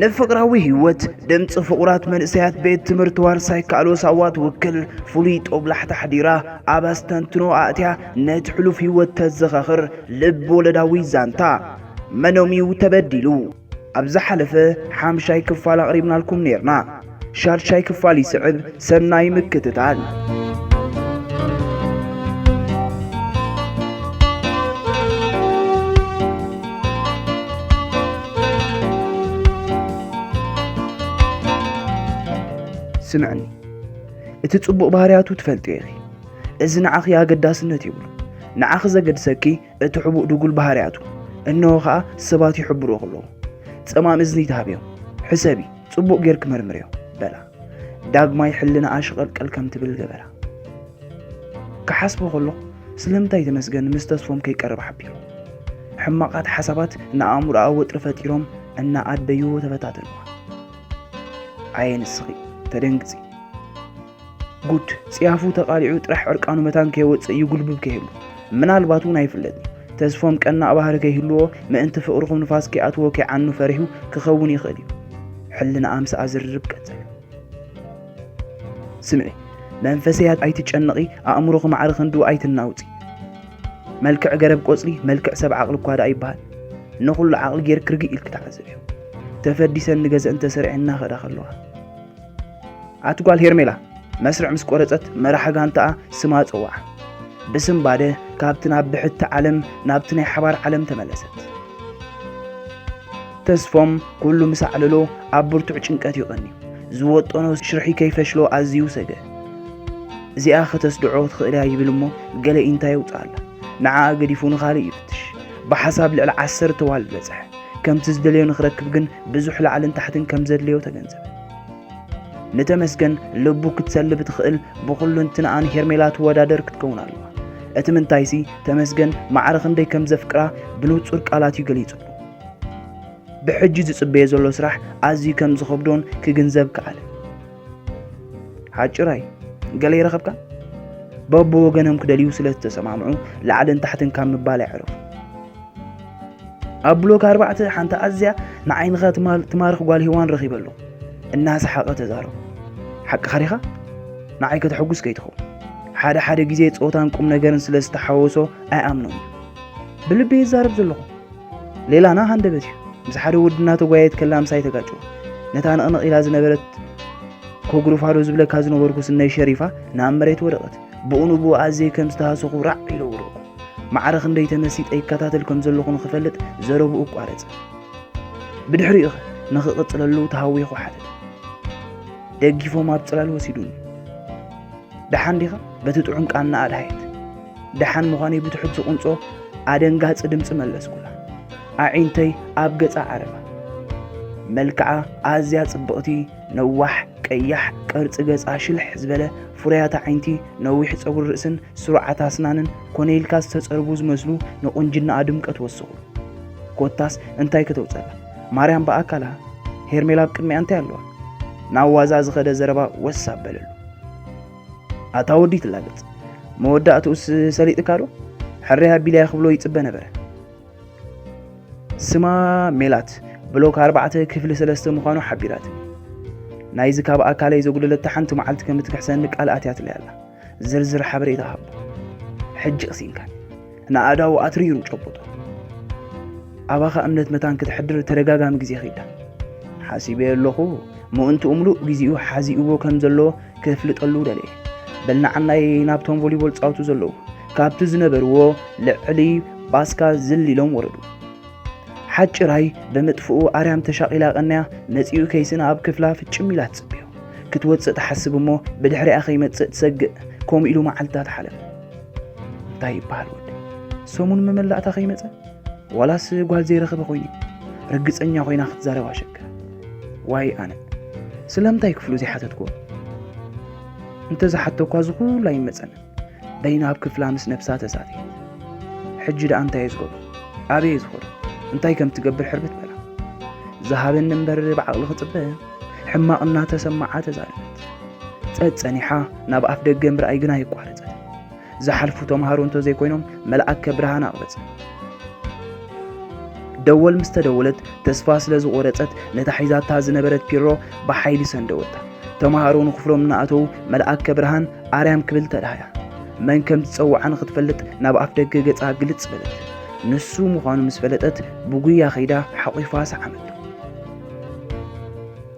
ንፍቕራዊ ህይወት ድምፂ ፍቑራት መንእሰያት ቤት ትምህርቲ ዋርሳይ ካሎ ሳዋ ትውክል ፍሉይ ጦብላሕታ ኣሕዲራ፣ ኣብ ኣስተንትኖ ኣእትያ፣ ነቲ ሕሉፍ ህይወት ተዘኻኽር ልብ ወለዳዊ ዛንታ። መኖም እዩ ተበዲሉ? ኣብ ዝሓለፈ ሓምሻይ ክፋል ኣቕሪብናልኩም ኔርና። ሻድሻይ ክፋል ይስዕብ። ሰናይ ምክትታል። ስምዕኒ፣ እቲ ጽቡቕ ባህርያቱ ትፈልጥዮ ኢኺ። እዚ ንዓኺ ኣገዳስነት የብሉ። ንዓኺ ዘገድሰኪ እቲ ሕቡእ ድጉል ባህርያቱ። እንሆ ኸኣ ሰባት ይሕብርዎ ከለዉ። ጸማም እዝኒ ይትሃብዮ። ሕሰቢ፣ ጽቡቕ ጌርኪ መርምርዮ፣ በላ። ዳግማይ ሕልናኣ ሽቐልቀል ከም ትብል ገበራ። ክሓስቦ ከለኹ፣ ስለምንታይ ተመስገን ምስ ተስፎም ከይቀርብ ሓቢሩ? ሕማቓት ሓሳባት ንኣእምሮኣ ወጥሪ ፈጢሮም እናኣደዩ ተፈታተንዋ። ኣየ ንስኺ፣ ተደንግጺ። ጉድ፣ ጽያፉ ተቓሊዑ ጥራሕ ዕርቃኑ መታን ከይወጽእ ይጉልብብ ከይህሉ። ምናልባት እውን ኣይፍለጥን። ተስፎም ቀናእ ባህሪ ከይህልዎ፣ ምእንቲ ፍቕርኹም ንፋስ ከይኣትዎ ከይዓኑ ፈሪሁ ክኸውን ይኽእል እዩ። ሕልናኣ ምስኣ ዝርርብ ቀጸለ። ስምዒ፣ መንፈሰይ ኣይትጨነቒ፣ ኣእምሮኺ ማዕረ ክንድኡ ኣይትናውጺ። መልክዕ ገረብ ቆጽሊ፣ መልክዕ ሰብ ዓቕሊ እኳ ደኣ ይበሃል። ንኹሉ ዓቕሊ ጌርኪ ርግእ ኢልኪ ተዓዘብዮ። ተፈዲሰን ንገዝአን ተሰሪዐን እናኸዳ ከለዋ። ኣቲ ጓል ሄርሜላ፣ መስርዕ ምስ ቆረጸት መራሒ ጋንታኣ ስማ ጸውዓ። ብስንባደ ካብቲ ናብ ብሕቲ ዓለም ናብቲ ናይ ሓባር ዓለም ተመለሰት። ተስፎም ኩሉ ምስ ኣዕለሎ ኣብ ብርቱዕ ጭንቀት እዩ ቀንዩ። ዝወጠኖ ሽርሒ ከይፈሽሎ ኣዝዩ ሰገ። እዚኣ ከተስድዖ ትኽእል እያ ይብል እሞ ገለ ኢንታ የውጽኣላ። ንዓኣ ገዲፉ ንኻልእ ይፍትሽ። ብሓሳብ ልዕሊ ዓሰርተ ዋልድ በጽሐ። ከምቲ ዝደለዮ ንኽረክብ ግን ብዙሕ ላዕልን ታሕትን ከም ዘድልዮ ተገንዘበ። ንተመስገን ልቡ ክትሰልብ ትኽእል ብኹሉ እንትንኣ ንሄርሜላ ትወዳደር ክትከውን ኣለዋ። እቲ ምንታይሲ ተመስገን ማዕረ ክንደይ ከም ዘፍቅራ ብንጹር ቃላት እዩ ገሊጹሉ። ብሕጂ ዝጽበዮ ዘሎ ስራሕ ኣዝዩ ከም ዝኸብዶን ክግንዘብ ከኣለ። ሓጭራይ፣ ገለ ይረኸብካ? በብወገኖም ክደልዩ ስለ ዝተሰማምዑ ላዕልን ታሕትን ካብ ምባል ኣይዕረፉ። ኣብ ብሎክ ኣርባዕተ ሓንቲ ኣዝያ ንዓይንኻ ትማል-፣ ትማርኽ ጓል ሄዋን ረኺበ ኣለኹ። እናሰሓቐ ተዛረቡ። ሓቅኻ ዲኻ? ንዓይ ከተሐጉስ ከይትኸውን። ሓደ ሓደ ግዜ ጸወታን ቁም ነገርን ስለ ዝተሓወሶ ኣይኣምኖን እዩ። ብልቢ ይዛረብ ዘለኹ። ሌላና ሃንደበት እዩ። ምስ ሓደ ወዲ እናተጓየየት ከላ ምሳይ ተጋጨወ። ነታ ንቕንቕ ኢላ ዝነበረት ኮጉርፋዶ ዝብለካ ዝነበርኩ ስነይ ሸሪፋ ናብ መሬት ወደቐት። ብኡ ንብኡ ኣዝየ ከም ዝተሃሰኹ ራዕ ኢለ ወደቕኩ። ማዕረ ክንደይ ተመሲጠ ይከታተል ከም ዘለኹ ንኽፈልጥ ዘረብኡ ኣቋረጸ። ብድሕሪኡ ኸ ንኽቕጽለሉ ተሃዊኹ ሓተተ። ደጊፎም ኣብ ጽላል ወሲዱኒ። ደሓን ዲኻ? በቲ ጥዑም ቃና ኣድሃየት። ደሓን ምዃነይ ብትሑት ዝቕንጾ ኣደንጋጺ ድምጺ መለስኩላ። ኣዒንተይ ኣብ ገጻ ዓረባ። መልክዓ ኣዝያ ጽብቕቲ፣ ነዋሕ፣ ቀያሕ፣ ቅርጺ ገጻ ሽልሕ ዝበለ፣ ፍሩያት ኣዒንቲ፣ ነዊሕ ጸጉሪ ርእስን ስሩዓት ኣስናንን ኮነ ኢልካ ዝተጸርቡ ዝመስሉ ንቁንጅናኣ ድምቀት ወሰኹሉ። ኮታስ እንታይ ከተውጸላ? ማርያም ብኣካላ ሄርሜላ ኣብ ቅድሚኣ እንታይ ኣለዋ? ናብ ዋዛ ዝኸደ ዘረባ ወስ ኣበለሉ። ኣታ ወዲ ትላገጽ፣ መወዳእትኡስ ሰሊጥካ ዶ? ሕርያ ኣቢልያ ክብሎ ይጽበ ነበረ። ስማ ሜላት፣ ብሎክ ኣርባዕተ ክፍሊ ሰለስተ ምዃኑ ሓቢራትኒ። ናይዚ ካብ ኣካለይ ዘጉደለታ ሓንቲ መዓልቲ ከም እትክሕሰኒ ቃል ኣትያትለይ ኣላ። ዝርዝር ሓበሬታ ሃቦ። ሕጂ ቅሲንካን ንኣእዳዉ ኣትሪሩ ጨበጦ። ኣባኻ እምነት መታን ክትሕድር ተደጋጋሚ ግዜ ኸይዳ። ሓሲበዮ ኣለኹ፣ ምእንትኡ ምሉእ ግዜኡ ሓዚእዎ ከም ዘሎ ከፍልጠሉ ደለየ። በል ንዓናይ ናብቶም ቮሊቦል ጻውቱ ዘለዉ፣ ካብቲ ዝነበርዎ ልዕሊ ባስካ ዝል ኢሎም ወረዱ። ሓጭራይ ብምጥፍኡ ኣርያም ተሻቒላ ቀንያ መጺኡ ከይስና ኣብ ክፍላ ፍጭም ኢላ ትጽብዮ። ክትወጽእ ትሓስብ እሞ ብድሕሪኣ ከይመጽእ ትሰግእ። ከምኡ ኢሉ መዓልትታት ሓለፈ። እንታይ ይበሃል ወዲ? ሰሙን መመላእታ ከይመጸ? ዋላስ ጓል ዘይረኸበ ኮይኑ? ርግጸኛ ኮይና ክትዛረብ ኣሸግር። ዋይ ኣነ። ስለምንታይ ክፍሉ ዘይሓተትኩዎ? እንተ ዝሓተኳ እዚ ኩሉ ኣይመጸን። በይና ኣብ ክፍላ ምስ ነብሳ ተዛተየት። ሕጂ ደኣ እንታይ እየ ዝገብሮ? ኣበይ እየ ዝኸዶ? እንታይ ከም ትገብር ሕርብት በላ። ዝሃበኒ እምበር ብዓቕሊ ክጽበ? ሕማቕ እናተሰማዓ ተዛረበት። ጸጸኒሓ ናብ ኣፍ ደገ ምርኣይ ግና የቋረጸት። ዝሓልፉ ተምሃሮ እንተዘይኮይኖም መልኣከ ብርሃን ኣቕበጸ። ደወል ምስ ተደወለት ተስፋ ስለ ዝቖረጸት ነታ ሒዛታ ዝነበረት ፒሮ ብሓይሊ ሰንደወታ። ተምሃሮ ንኽፍሎም እናኣተዉ መልኣከ ብርሃን ኣርያም ክብል ተዳህያ። መን ከም ዝጸውዓ ንኽትፈልጥ ናብ ኣፍ ደገ ገጻ ግልጽ በለት። ንሱ ምዃኑ ምስ ፈለጠት ብጉያ ከይዳ ሓቒፋ ሰዓመቶ።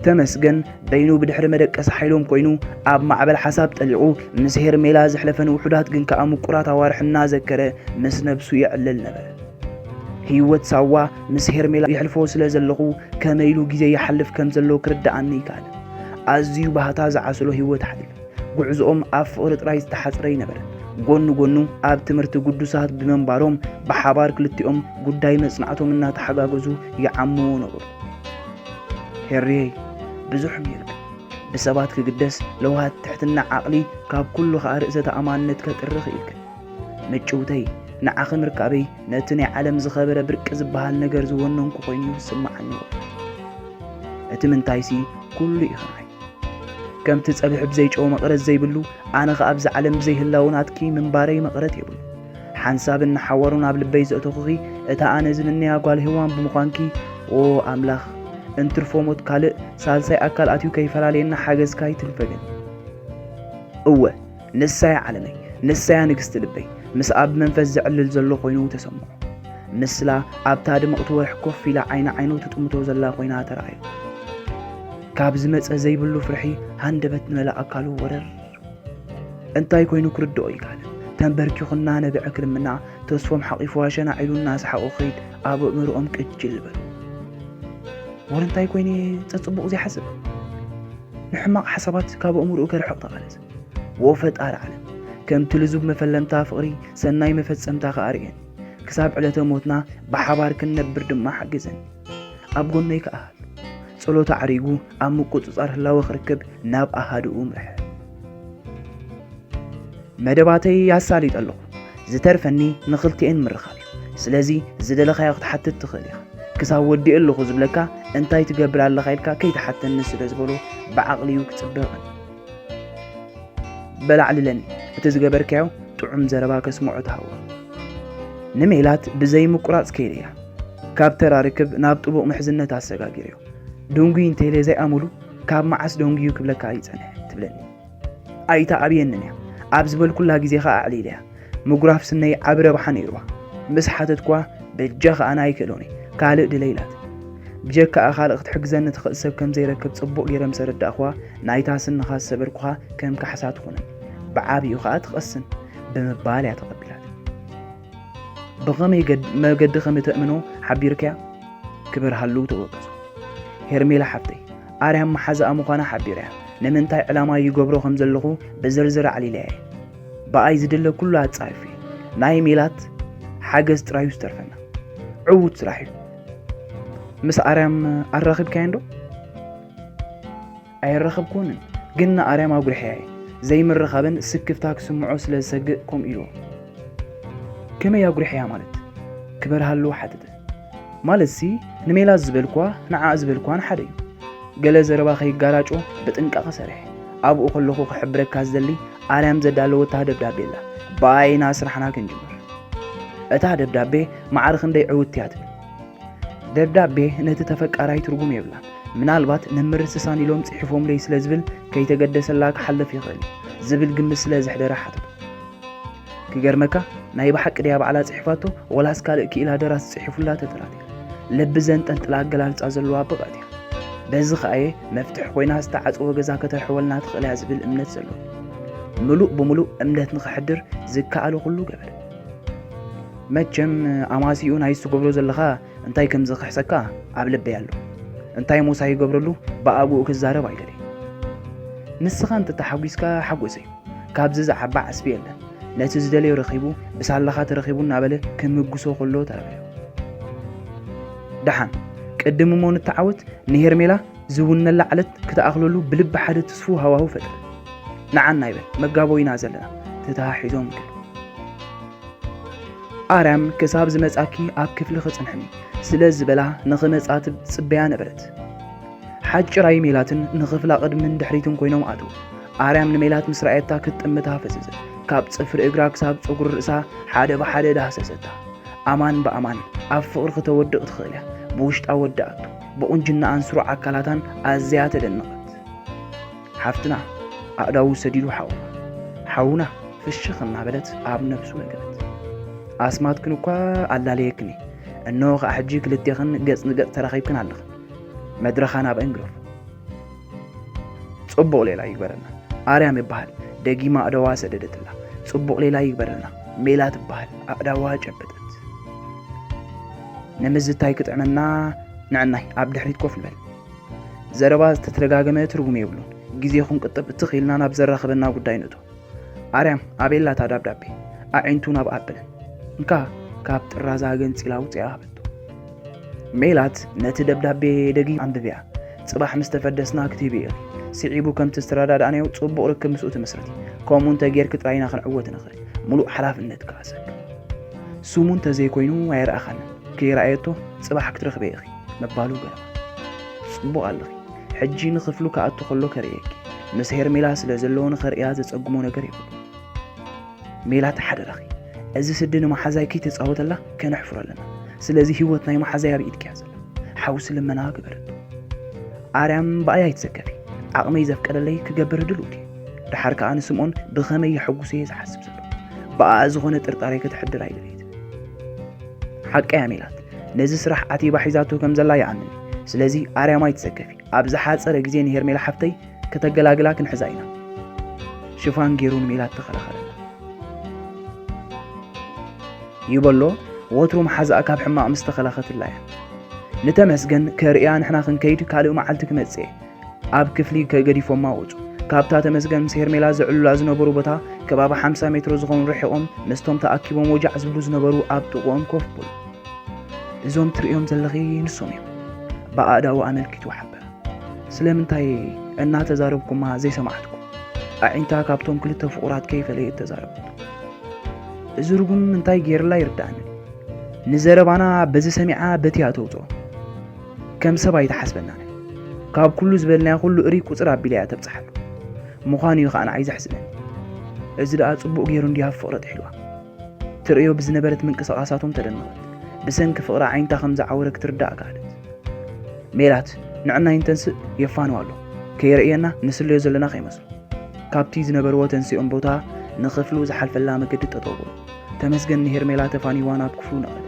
ተመስገን በይኑ ብድሕሪ መደቀሲ ሓይሎም ኮይኑ ኣብ ማዕበል ሓሳብ ጠሊቑ ምስ ሄርሜላ ዘሕለፈን ውሑዳት ግን ከኣ ምቁራት ኣዋርሕ እናዘከረ ምስ ነብሱ ይዕልል ነበረ። ህይወት ሳዋ ምስ ሄርሜላ የሕልፎ ስለ ዘለኹ ከመይ ኢሉ ግዜ ይሓልፍ ከም ዘሎ ክርድኣኒ ይከኣል። ኣዝዩ ባህታ ዝዓሰሎ ህይወት ሓሊፈ። ጉዕዞኦም ኣብ ፍቕሪ ጥራይ ዝተሓጽረ ኣይነበረን። ጎኒ ጎኑ ኣብ ትምህርቲ ግዱሳት ብምንባሮም ብሓባር ክልቲኦም ጉዳይ መጽናዕቶም እናተሓጋገዙ ይዓምዎ ነበሩ። ሄርየይ፣ ብዙሕ ሜርክ ብሰባት ክግደስ ለውሃት ትሕትና ዓቕሊ ካብ ኩሉ ኸኣ ርእሰ ተኣማንነት ከጥሪ ክኢልክን። ምጭውተይ፣ ንዓኺ ምርካበይ ነቲ ናይ ዓለም ዝኸበረ ብርቂ ዝበሃል ነገር ዝወነንኩ ኮይኑ ይስምዓኒ። እቲ ምንታይሲ ኩሉ ኢኺ ንዓይ። ከምቲ ጸብሒ ብዘይ ጨው መቐረት ዘይብሉ፣ ኣነ ኸኣ ኣብዚ ዓለም ብዘይ ህላወ ናትኪ ምንባረይ መቐረት የብሉ። ሓንሳብ እናሓወሩ ናብ ልበይ ዘእተኹኺ፣ እታ ኣነ ዝምነያ ጓል ሄዋን ብምዃንኪ፣ ኦ ኣምላኽ፣ እንትርፎ ሞት ካልእ ሳልሳይ ኣካል ኣትዩ ከይፈላልየና ሓገዝካ ይትንፈገኒ። እወ፣ ንሳያ ዓለመይ፣ ንሳያ ንግስቲ ልበይ፣ ምስኣ ብመንፈስ ዘዕልል ዘሎ ኮይኑ ተሰምዖ። ምስላ ኣብታ ድምቕቲ ወርሒ ኮፍ ኢላ ዓይኒ ዓይኑ ትጥምቶ ዘላ ኮይና ተራእዮ። ካብ ዝመጸ ዘይብሉ ፍርሒ ሃንደበት ንመላእ ኣካሉ ወረር። እንታይ ኮይኑ ክርድኦ ኣይከኣለን። ተንበርኪኹ እናነብዐ ክልምና፣ ተስፎም ሓቒፉ ኣሸናዒሉ እናሰሓቑ ክኸይድ ኣብ ኣእምሮኦም ቅጅል በሉ። ወረ እንታይ ኮይነ ጸጽቡቕ ዘይሓስብ? ንሕማቕ ሓሳባት ካብ ኣእምሮኡ ከርሕቕ ተቓለሰ። ዎ ፈጣሪ ዓለም፣ ከምቲ ልዙብ መፈለምታ ፍቕሪ ሰናይ መፈጸምታ ከኣ ርእየኒ። ክሳብ ዕለተ ሞትና ብሓባር ክንነብር ድማ ሓግዘኒ። ኣብ ጎነይ ከኣ ሃሉ። ጸሎቱ ዓሪጉ ኣብ ምቁጽጻር ህላወ ክርከብ ናብ ኣሃዱኡ ምርሐ። መደባተይ ኣሳሊጠ ኣለኹ። ዝተርፈኒ ንኽልቲኤን ምርኻብ እዩ። ስለዚ ዝደለኻዮ ክትሓትት ትኽእል ኢኻ። ክሳብ ወዲኤ ኣለኹ ዝብለካ እንታይ ትገብር ኣለኻ ኢልካ ከይትሓተኒ ስለ ዝበሎ ብዓቕሊ እዩ ክጽበ ቀንዩ። በል ኣዕልለኒ፣ እቲ ዝገበርካዮ ጥዑም ዘረባ ከስምዖ ተሃወኸ። ንሜላት ብዘይ ምቁራጽ ከይደያ። ካብ ተራ ርክብ ናብ ጥቡቕ ምሕዝነት ኣሰጋጊረዮ። ደንጉዩ እንተኢለ ዘይኣመሉ ካብ መዓስ ደንጉዩ ክብለካ ይጸንሐ ትብለኒ። ኣይተኣብየንን እያ። ኣብ ዝበልኩላ ግዜ ኸኣ ኣዕሊለያ። ምጉራፍ ስነይ ዓቢ ረብሓ ነይርዋ። ምስ ሓተትኳ በጃ ኸኣ ናይ ክእሎኒ ካልእ ድለ ኢላት። ብጀካኣ ካልእ ክትሕግዘኒ ትኽእል ሰብ ከም ዘይረክብ ጽቡቕ ገይረ ምስ ኣረዳእኽዋ፣ ናይታ ስንኻ ዝሰበርኩኻ ከም ካሕሳ ትኹነኒ። ብዓቢኡ ኸኣ ትቐስን ብምባል እያ ተቐቢላት። ብኸመይ ገድ-፣ መገዲ ከም እተእምኖ ሓቢርክያ? ክብርሃሉ ተወቀሶ። ሄርሜላ ሓፍተይ፣ ኣርያም መሓዛኣ ምዃና ሓቢረያ። ንምንታይ ዕላማ ይገብሮ ከም ዘለኹ ብዝርዝር ኣዕሊለያ እየ። ብኣይ ዝድለ ኩሉ ኣጻፊ። ናይ ሜላት ሓገዝ ጥራዩ ዝተርፈና። ዕዉት ስራሕ እዩ። ምስ ኣርያም ኣራኺብካዮ እንዶ? ኣየራኸብኩንን፣ ግን ንኣርያም ኣጉርሕያ እየ። ዘይምርኻበን ስክፍታ ክስምዖ ስለ ዝሰግእ ከምኡ ኢልዎ። ከመይ ኣጉርሕያ ማለት? ክበርሃሉ ሓተተ። ማለትሲ ንሜላት ዝበልኳ ንዓኣ ዝበልኳን ሓደ እዩ። ገለ ዘረባ ከይጋራጮ ብጥንቃቐ ሰሪሐ። ኣብኡ ከለኹ ክሕብረካ ዝደሊ ኣርያም ዘዳለወታ ደብዳቤ ኣላ። ብኣይና ስራሕና ክንጅምር። እታ ደብዳቤ ማዕረ ክንደይ ዕውትቲ እያ ትብል። ደብዳቤ ነቲ ተፈቃራይ ትርጉም የብላን። ምናልባት ንምርስሳን ኢሎም ጽሒፎምለይ ስለ ዝብል ከይተገደሰላ ክሓልፍ ይኽእል እዩ ዝብል ግምት ስለ ዘሕደረ ሓተቱ። ክገርመካ፣ ናይ ብሓቂ ድያ ባዕላ ጽሒፋቶ ወላስ ካልእ ክኢላ ደራሲ ጽሒፉላ ተጠራጢረ። ልቢ ዘንጠልጥል ኣገላልጻ ዘለዋ ብቕዕቲ እያ። በዚ ኸኣ'የ መፍትሕ ኮይና ዝተዓጽወ ገዛ ከተርሕወልና ትኽእል እያ ዝብል እምነት ዘሎ። ምሉእ ብምሉእ እምነት ንኸሕድር ዝከኣሎ ኩሉ ገበረ። መቸም ኣማሲኡ ናይ ዝትገብሮ ዘለኻ እንታይ ከም ዝኽሕሰካ ኣብ ልበይ ኣሎ። እንታይ ሞሳ ይገብረሉ ብኣግኡ ክዛረብ ኣይደልየ። ንስኻ እንተተሓጒስካ ሓጎሰይ። ካብዚ ዝዓቢ ዓስቢ የለን። ነቲ ዝደለዮ ረኺቡ ብሳላኻ ተረኺቡ እናበለ ክምጉሶ ከሎ ተረኣዮ። ደሓን ቅድም እሞ ንተዓወት ንሄርሜላ ዝውነላ ዕለት ክትኣኽለሉ ብልቢ ሓደ ትስፉው ሃዋህው ፈጥረ። ንዓና ይበል መጋቦ ኢና ዘለና ተተሓሒዞም ገሉ። ኣርያም ክሳብ ዝመጻኪ ኣብ ክፍሊ ክጽንሕኒ ስለ ዝበላ ንኽመጻ ትጽበያ ነበረት። ሓጭራይ ሜላትን ንኽፍላ ቅድምን ድሕሪትን ኮይኖም ኣተዉ። ኣርያም ንሜላት ምስ ረኣየታ ክትጥምታ ፈዘዘት። ካብ ጽፍሪ እግራ ክሳብ ጸጉሪ ርእሳ ሓደ ብሓደ ዳህሰሰታ። ኣማን ብኣማን ኣብ ፍቕሪ ክተወድቕ ትኽእል እያ። ብውሽጣ ወዳእቶ፣ ብቑንጅናኣን ስሩዕ ኣካላታን ኣዝያ ተደነቐት። ሓፍትና ኣእዳዉ ሰዲዱ ሓውና፣ ሓውና ፍሽኽ እናበለት ኣብ ነብሱ ነገረት። ኣስማትክን እኳ ኣላለየክን እየ። እነሆ ኸኣ ሕጂ ክልቴኽን ገጽ ንገጽ ተራኺብክን ኣለኽን። መድረኻ ናብአን ግረፉ። ጽቡቕ ሌላ ይግበረልና። ኣርያም ይበሃል። ደጊማ ኣእዳዋ ሰደደትላ። ጽቡቕ ሌላ ይግበረልና። ሜላ ትበሃል። ኣእዳዋ ጨበጠት። ንምዝታይ ክጥዕመና ንዕናይ ኣብ ድሕሪት ኮፍ ንበል። ዘረባ ዝተተደጋገመ ትርጉም የብሉን። ግዜ ክንቅጥብ ትኽ ኢልና ናብ ዘራኽበና ጉዳይ ንእቶ። ኣርያም ኣቤላ እታ ደብዳቤ ኣዒንቱ ናብ ኣበለን እንካ ካብ ጥራዛ ገንጺላ ኣውጺኣ ሃበቶ። ሜላት ነቲ ደብዳቤ ደጊም ኣንብብያ። ጽባሕ ምስ ተፈደስና ክትህቢ ኢኺ። ስዒቡ ከምቲ ዝተረዳዳእናዮ ጽቡቕ ርክብ ምስኡ ትምስርቲ። ከምኡ እንተ ጌርኪ ጥራይ ኢና ክንዕወት ንኽእል። ምሉእ ሓላፍነትኪ ኣሰኪ። ስሙ እንተ ዘይኮይኑ ኣይረኣኻንን። ከይረኣየቶ ጽባሕ ክትረኽበ ኢኺ ምባሉ ገረማ። ጽቡቕ ኣለኺ። ሕጂ ንኽፍሉ ክኣቱ ከሎ ከርእየኪ። ምስ ሄርሜላ ስለ ዘሎ ንኸርእያ ዘጸግሞ ነገር የብሉ። ሜላት ሓደራኺ፣ እዚ ስዲ ንመሓዛይ ከይተጻወተላ ከነሕፍሮ ኣለና። ስለዚ ህይወት ናይ መሓዛይ ኣብ ኢድኪ እያ ዘላ። ሓውሲ ልመና ግበረቶ። ኣርያም ብኣይ ኣይትሰከፊ። ዓቕመይ ዘፍቀደለይ ክገብር ድልውቲ። ደሓር ከኣ ንስምኦን ብኸመይ የሐጉሶ እየ ዝሓስብ ዘሎ። ብኣኣ ዝኾነ ጥርጣሬ ከተሕድር ኣይደለይትን። ሓቀያ ሜላት፣ ነዚ ስራሕ ዓቲባ ሒዛቶ ከም ዘላ ይኣምን። ስለዚ ኣርያም ኣይትሰከፊ። ኣብ ዝሓጸረ ግዜ ንሄርሜላ ሓፍተይ ከተገላግላ ክንሕዛ ኢና። ሽፋን ገይሩ ንሜላት ተኸላኸለላ። ይበሎ፣ ወትሩ መሓዛኣ ካብ ሕማቕ ምስ ተኸላኸትላ እያ። ንተመስገን ከርእያ ንሕና ክንከይድ ካልእ መዓልቲ ክመጽእ እየ። ኣብ ክፍሊ ከገዲፎማ ወጹ። ካብታ ተመስገን ምስ ሄርሜላ ዝዕሉላ ዝነበሩ ቦታ ከባቢ ሓምሳ ሜትሮ ዝኾኑ ርሒቖም ምስቶም ተኣኪቦም ወጃዕ ዝብሉ ዝነበሩ ኣብ ጥቕኦም ኮፍ በሉ። እዞም ትርእዮም ዘለኺ ንሶም እዮም። ብኣእዳዉ ኣመልኪቱ ሓበረ። ስለምንታይ እናተዛረብኩማ ዘይሰማዕትኩ? ኣዒንታ ካብቶም ክልተ ፍቑራት ከይፈለየት ተዛረበቶ። እዚ ርጉም እንታይ ገይርላ ይርድኣኒ። ንዘረባና በዚ ሰሚዓ በቲ እያ ተውጽኦ። ከም ሰብ ኣይትሓስበናን። ካብ ኩሉ ዝበልናዮ ኩሉ እርይ ቁጽር ኣቢላ እያ ተብጽሓሉ። ምዃኑ እዩ ኸኣ ንዓይ ዘሕዝነኒ። እዚ ደኣ ጽቡቕ ገይሩ እንድዩ ኣብ ፍቕሪ ጥሒልዋ። ትርእዮ ብዝነበረት ምንቅስቓሳቶም ተደነቐት። ብሰንኪ ፍቕሪ ኣዒንታ ከም ዝዓወረ ክትርዳእ ከኣለት። ሜላት፣ ንዕናይ እንተንስእ የፋንዋ ኣሎ። ከየርእየና ንስለዮ ዘለና ከይመስሎ። ካብቲ ዝነበርዎ ተንሲኦም ቦታ ንኽፍሉ ዝሓልፈላ መገዲ ጠጠው በሉ። ተመስገን ንሄርሜላ ተፋንይዋ ናብ ክፍሉ ነቐለ።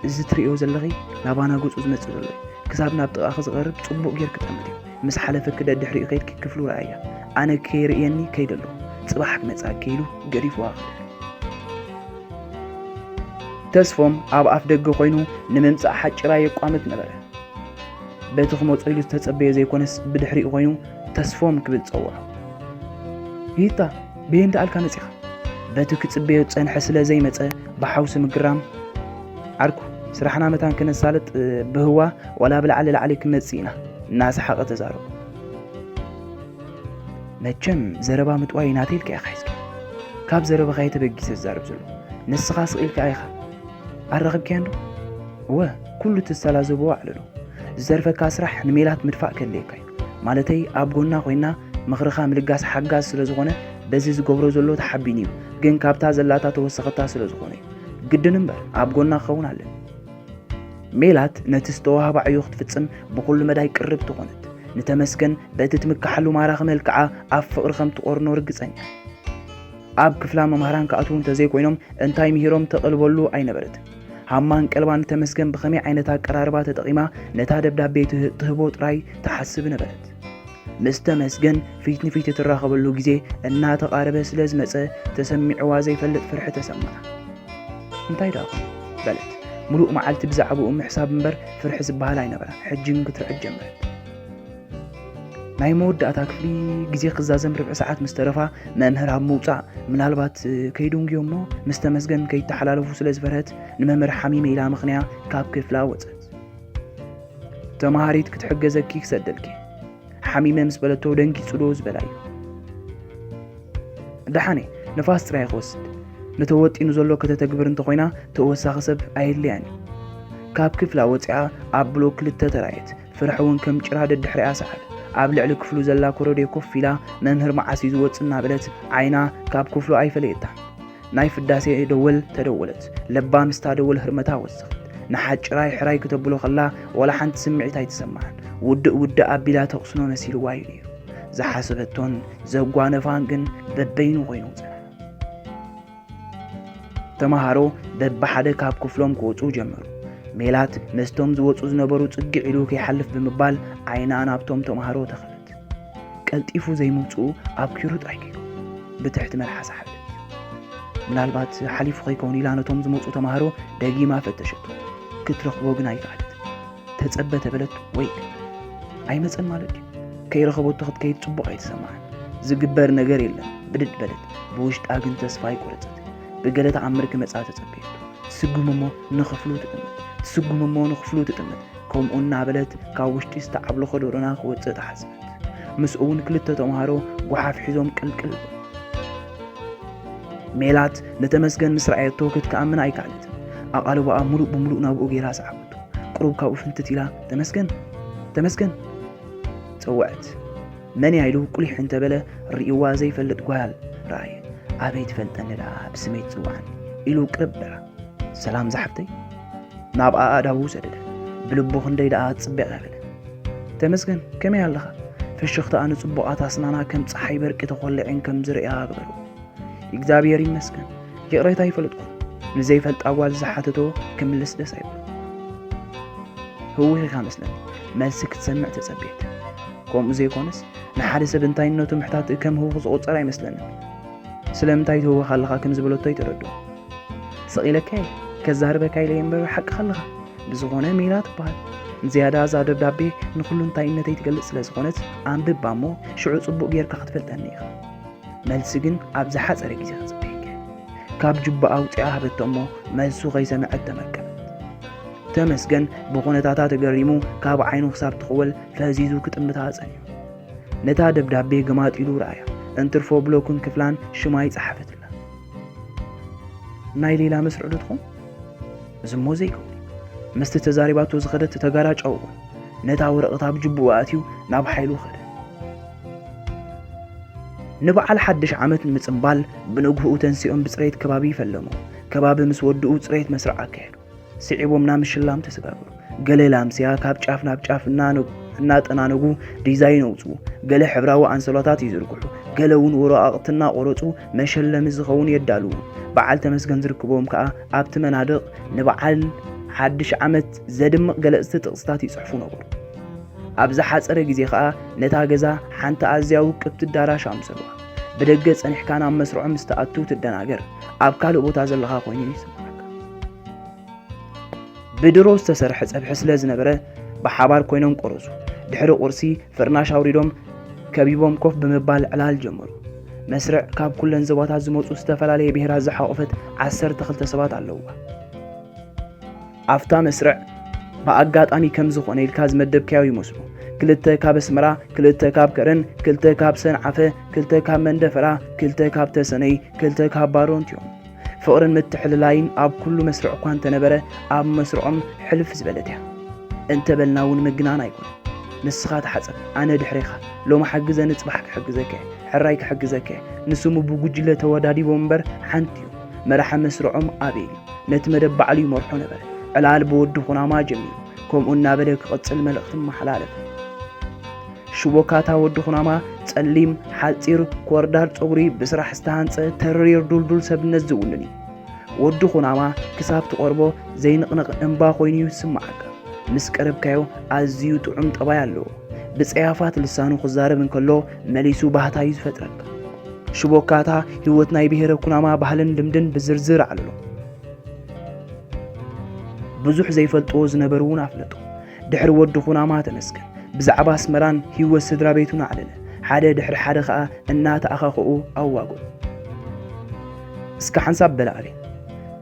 እዚ ትርእዮ ዘለኺ ናባና ገጹ ዝመጽእ ዘሎ እዩ። ክሳብ ናብ ጥቓኺ ዝቐርብ ጽቡቕ ጌርኪ ጠምትዮ። ምስ ሓለፈኪ ደድሕሪኡ ከይድኪ ክፍሉ ረኣያ። ኣነ ከይርእየኒ ከይደ ኣለኹ። ጽባሕ ክመጽኣኪ ኢሉ ገዲፍዋ ከደ። ተስፎም ኣብ ኣፍ ደገ ኮይኑ ንምምጻእ ሓጭራ የቋምት ነበረ። በቲ ክመጾ ኢሉ ዝተጸበዮ ዘይኮነስ ብድሕሪኡ ኮይኑ ተስፎም ክብል ጸውዖ። ይታ በየን ደኣልካ መጺኻ? በቲ ክጽበዮ ዝጸንሐ ስለ ዘይመጸ ብሓውሲ ምግራም፣ ዓርኩ ስራሕና መታን ክነሳልጥ ብህዋ ዋላ ብላዕሊ ላዕሊ ክመጽእ ኢና እናሰሓቐ ተዛረቡ። መቸም ዘረባ ምጥዋይ ናተይ ኢልካ ኢኻ ሒዝካ። ካብ ዘረባኻ እየ ተበጊሰ ዝዛረብ ዘለኹ። ንስኻ ስቕ ኢልካ ኢኻ። ኣራኺብካያ እንዶ? እወ፣ ኩሉ እቲ ዝተላዘብዎ ኣዕለሎ። ዝዘርፈካ ስራሕ ንሜላት ምድፋእ ከድልየካ እዩ። ማለተይ ኣብ ጎና ኮይና ምኽርኻ ምልጋስ ሓጋዝ ስለ ዝኾነ በዚ ዝገብሮ ዘሎ ተሓቢኒ እዩ። ግን ካብታ ዘላታ ተወሰኸታ ስለ ዝኾነ እዩ። ግድን እምበር ኣብ ጎና ክኸውን ኣለኒ። ሜላት ነቲ ዝተዋህባ ዕዮ ክትፍጽም ብኹሉ መዳይ ቅርብቲ ኮነት። ንተመስገን በቲ ትምክሓሉ ማራኺ መልክዓ ኣብ ፍቕሪ ከም ትቖርኖ ርግጸኛ። ኣብ ክፍላ መምሃራን ክኣትዉ እንተዘይኮይኖም እንታይ ምሂሮም ተቕልበሉ ኣይነበረትን። ሃማን ቀልባን ንተመስገን ብኸመይ ዓይነት ኣቀራርባ ተጠቒማ ነታ ደብዳቤ ትህ- ትህቦ ጥራይ ትሓስብ ነበረት። ምስ ተመስገን ፊት ንፊት እትራኸበሉ ግዜ እናተቓረበ ስለ ዝመጸ ተሰሚዕዋ ዘይፈልጥ ፍርሒ ተሰምዓ። እንታይ ደኣ ኮን በለት። ምሉእ መዓልቲ ብዛዕባኡ ምሕሳብ እምበር ፍርሒ ዝበሃል ኣይነበራን። ሕጂ ግን ክትርዕድ ጀመረት። ናይ መወዳእታ ክፍሊ ግዜ ክዛዘም ርብዒ ሰዓት ምስ ተረፋ መምህር ኣብ ምውጻእ ምናልባት ከይድንጉዮ እሞ ምስ ተመስገን ከይተሓላለፉ ስለ ዝፈርሀት ንመምህር ሓሚመ ኢላ ምኽንያ ካብ ክፍላ ወጸት። ተማሃሪት ክትሕገዘኪ ክሰደልኪ። ሓሚመ ምስ በለቶ ደንጊጹ ዶ ዝበላ እዩ። ደሓነ ንፋስ ጥራይ ክወስድ። ንተወጢኑ ዘሎ ከተተግብር እንተኾይና ተወሳኺ ሰብ ኣየድልያን እዩ። ካብ ክፍላ ወፂኣ ኣብ ብሎክ ክልተ ተራየት። ፍርሒ እውን ከም ጭራ ደድሕሪኣ ሰዓበ። ኣብ ልዕሊ ክፍሉ ዘላ ኮረዴ ኮፍ ኢላ መምህር መዓስ እዩ ዝወፅእ እናበለት ዓይና ካብ ክፍሉ ኣይፈለየታን። ናይ ፍዳሴ ደወል ተደወለት። ለባ ምስታ ደወል ህርመታ ወሰኸት። ንሓጭራይ ሕራይ ክተብሎ ከላ ዋላ ሓንቲ ስምዒት ኣይተሰማዓን። ውድእ ውድእ ኣቢላ ተቕስኖ መሲልዋ እዩ ነይሩ። ዝሓሰበቶን ዘጓነፋን ግን በበይኑ ኮይኑ ጸንሐ። ተማሃሮ በብሓደ ካብ ክፍሎም ክወጹ ጀመሩ። ሜላት መስቶም ዝወጹ ዝነበሩ ጽግዕ ኢሉ ከይሓልፍ ብምባል ዓይና ናብቶም ተማሃሮ ተኸለት። ቀልጢፉ ዘይምውጽኡ ኣብኪሩ ጥራይ ከይዱ ብትሕቲ መልሓሳ ሓብለት። ምናልባት ሓሊፉ ከይከውን ኢላ ነቶም ዝመጹ ተማሃሮ ደጊማ ፈተሸቱ። ክትረኽቦ ግን ኣይከኣለት። ተጸበ ተበለት ወይ ኣይመጸን ማለት ድዩ? ከይረኸበቶ ክትከይድ ጽቡቕ ኣይተሰማዓን። ዝግበር ነገር የለን፣ ብድድ በለት። ብውሽጣ ግን ተስፋ ኣይቆረጸት። ብገለ ተኣምር ክመጻ ተጸበየቶ። ትስጉም እሞ ንኽፍሉ ትጥምት፣ ትስጉም እሞ ንኽፍሉ ትጥምት። ከምኡ እናበለት ካብ ውሽጢ ዝተዓብለኾ ደሮና ክወጽእ ተሓሰበት። ምስኡ እውን ክልተ ተምሃሮ ጓሓፍ ሒዞም ቅልቅል በሉ። ሜላት ንተመስገን ምስ ረኣየቶ ክትከኣምን ኣይከኣለትን። ኣቓልቦኣ ሙሉእ ብሙሉእ ናብኡ ገይራ ሰዓበቶ። ቁሩብ ካብኡ ፍንትት ኢላ፣ "ተመስገን፣ ተመስገን!" ጸውዐት። መን እያ ኢሉ ቁሊሕ እንተበለ፣ ርእይዋ ዘይፈልጥ ጓል ረኣየ። "ኣበይ ትፈልጠኒ ደኣ ብስመይ ትጽውዓኒ?" ኢሉ ቅርብ በላ። "ሰላም ዝሓፍተይ?" ናብኣ ኣእዳዉ ሰደደ። ብልቡ ክንደይ ደኣ ጽብቕ በለ። "ተመስገን፣ ከመይ ኣለኻ?" ፍሽኽታኣ ንጽቡቓት ኣስናና ከም ጸሓይ በርቂ ተኾልዐን ከም ዝርእያ ኣግበሩ። "እግዚኣብሔር ይመስገን፣ ይቕሬታ ኣይፈለጥኩን።" ንዘይፈልጣ ጓል ዝሓተቶ ክምልስ ደስ ኣይብሎ። ህውኽ ኢኻ መስለኒ፣ መልሲ ክትሰምዕ ተጸብየት። ከምኡ ዘይኮነስ፣ ንሓደ ሰብ እንታይነቱ ምሕታት ከም ህውኽ ዝቑጸር ኣይመስለንን። "ስለምንታይ ትህውኽ ኣለኻ?" ከም ዝበለቶ ኣይተረድኦ። "ስቕ ኢለካ እየ፣ ከዛርበካ ኢለ እየ እምበር ሓቅኻ ኣለኻ። ብዝኾነ ሜላት እበሃል። ንዝያዳ እዛ ደብዳቤ ንኹሉ እንታይነተይ ትገልጽ ስለ ዝኾነት፣ ኣንብባ እሞ ሽዑ ጽቡቕ ጌርካ ክትፈልጠኒ ኢኻ። መልሲ ግን ኣብ ዝሓጸረ ግዜ ክጽበየካ እየ።" ካብ ጁባኣ ኣውጺኣ ሃበቶ እሞ መልሱ ከይሰምዐት ተመቀለት። ተመስገን ብኹነታታ ተገሪሙ ካብ ዓይኑ ክሳብ ትኽወል ፈዚዙ ክጥምታ ጸኒሑ። ነታ ደብዳቤ ገማጢሉ ረኣያ። እንትርፎ ብሎክን ክፍላን ሽማ ይጸሓፈትላ። ናይ ሌላ መስርዕ ዶ ትኾን? እዚ እሞ ዘይከውን እዩ። ምስቲ ተዛሪባቶ ዝኸደት ተጋራጫ እውን ነታ ወረቐት ኣብ ጅቡኡ ኣእትዩ ናብ ሓይሉ ኸደ። ንበዓል ሓድሽ ዓመት ንምጽንባል ብንግህኡ ተንሲኦም ብጽሬት ከባቢ ይፈለሙ። ከባቢ ምስ ወድኡ ጽሬት መስርዕ ኣካየዱ። ስዒቦም ናብ ምሽላም ተሰጋገሩ። ገለ ላምስያ ካብ ጫፍ ናብ ጫፍ እናነ-፣ እናጠናነጉ ዲዛይን ኣውጽኡ። ገለ ሕብራዊ ኣንሶላታት ይዝርግሑ። ገለ እውን ወረቓቕቲ እናቖረጹ መሸለሚ ዝኸውን የዳልዉ። በዓል ተመስገን ዝርከቦም ከኣ ኣብቲ መናድቕ ንበዓል ሓድሽ ዓመት ዘድምቕ ገለጽቲ ጥቕስታት ይጽሕፉ ነበሩ። ኣብ ዝሓጸረ ግዜ ከኣ ነታ ገዛ ሓንቲ ኣዝያ ውቅብቲ ኣዳራሽ ኣምሰሉዋ። ብደገ ጸኒሕካ ናብ መስርዖም ምስ ትኣቱ ትደናገር፣ ኣብ ካልእ ቦታ ዘለኻ ኮይኑ ይስምዓካ። ብድሮ ዝተሰርሐ ጸብሒ ስለ ዝነበረ ብሓባር ኮይኖም ቆረሱ። ድሕሪ ቁርሲ ፍርናሽ ኣውሪዶም ከቢቦም ኮፍ ብምባል ዕላል ጀመሩ። መስርዕ ካብ ኩለን ዞባታት ዝመጹ ዝተፈላለየ ብሄራት ዝሓቖፈት ዓሰርተ ክልተ ሰባት ኣለውዋ። ኣብታ መስርዕ ብኣጋጣሚ ከም ዝኾነ ኢልካ ዝመደብካዮ ይመስሉ። ክልተ ካብ ኣስመራ፣ ክልተ ካብ ከረን፣ ክልተ ካብ ሰንዓፈ፣ ክልተ ካብ መንደፈራ፣ ክልተ ካብ ተሰነይ፣ ክልተ ካብ ባሮንት እዮም። ፍቕርን ምትሕልላይን ኣብ ኩሉ መስርዕ እኳ እንተነበረ፣ ኣብ መስርዖም ሕልፍ ዝበለት እያ። እንተበልና እውን ምግናን ኣይኮነን። ንስኻ ተሓጸብ፣ ኣነ ድሕሬኻ። ሎሚ ሓግዘኒ፣ ጽባሕ ክሕግዘካ እየ። ሕራይ ክሕግዘካ እየ። ንስሙ ብጉጅለ ተወዳዲቦም እምበር ሓንቲ እዩ። መራሒ መስርዖም ኣቤል እዩ። ነቲ መደብ ባዕሉ ይመርሖ ነበረ። ዕላል ብወዲ ኩናማ ጀሚሩ። ከምኡ እናበለ ክቕጽል መልእኽቲ መሓላለፈ። ሽቦካታ ወዲ ኩናማ ጸሊም፣ ሓጺር፣ ኮርዳር ጸጉሪ፣ ብስራሕ ዝተሃንጸ፣ ተሪር፣ ዱልዱል ሰብነት ዝውንን እዩ። ወዲ ኩናማ ክሳብ ትቐርቦ ዘይንቕነቕ እምባ ኮይኑ እዩ ዝስምዓካ። ምስ ቀረብካዮ ኣዝዩ ጥዑም ጠባይ ኣለዎ። ብጸያፋት ልሳኑ ክዛረብ እንከሎ መሊሱ ባህታ እዩ ዝፈጥረካ። ሽቦካታ ህይወት ናይ ብሄረ ኩናማ ባህልን ልምድን ብዝርዝር ኣዕልሎ። ብዙሕ ዘይፈልጥዎ ዝነበሩ እውን ኣፍለጦ። ድሕሪ ወዲ ኩናማ ተመስገን ብዛዕባ ኣስመራን ህይወት ስድራ ቤቱን ኣዕለለ። ሓደ ድሕሪ ሓደ ኸኣ እናተኣኻኸኡ ኣዋገዱ። እስከ ሓንሳብ በል ኣቤል።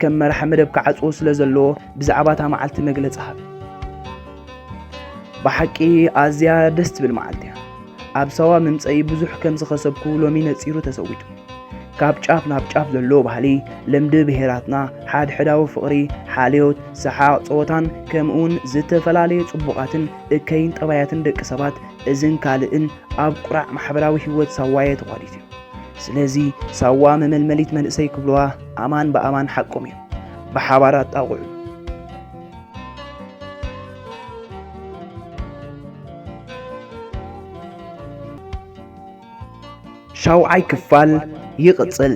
ከም መራሒ መደብ ክዓጽዎ ስለ ዘለዎ ብዛዕባ እታ መዓልቲ መግለጺ ሃበ። ብሓቂ ኣዝያ ደስ ትብል መዓልቲ እያ። ኣብ ሳዋ ምምጸኢ ብዙሕ ከም ዝኸሰብኩ ሎሚ ነጺሩ ተሰዊጡ። ካብ ጫፍ ናብ ጫፍ ዘሎ ባህሊ፣ ልምዲ ብሄራትና፣ ሓድሕዳዊ ፍቕሪ፣ ሓልዮት፣ ሰሓቕ፣ ጸወታን ከምኡውን ዝተፈላለዩ ጽቡቓትን እከይን ጠባያትን ደቂ ሰባት እዝን ካልእን ኣብ ቁራዕ ማሕበራዊ ህይወት ሳዋየ ተቋዲሱ እዩ። ስለዚ ሳዋ መመልመሊት መንእሰይ ክብልዋ ኣማን ብኣማን ሓቆም እዮም። ብሓባር ኣጣቕዑ። ሻውዓይ ክፋል ይቕጽል።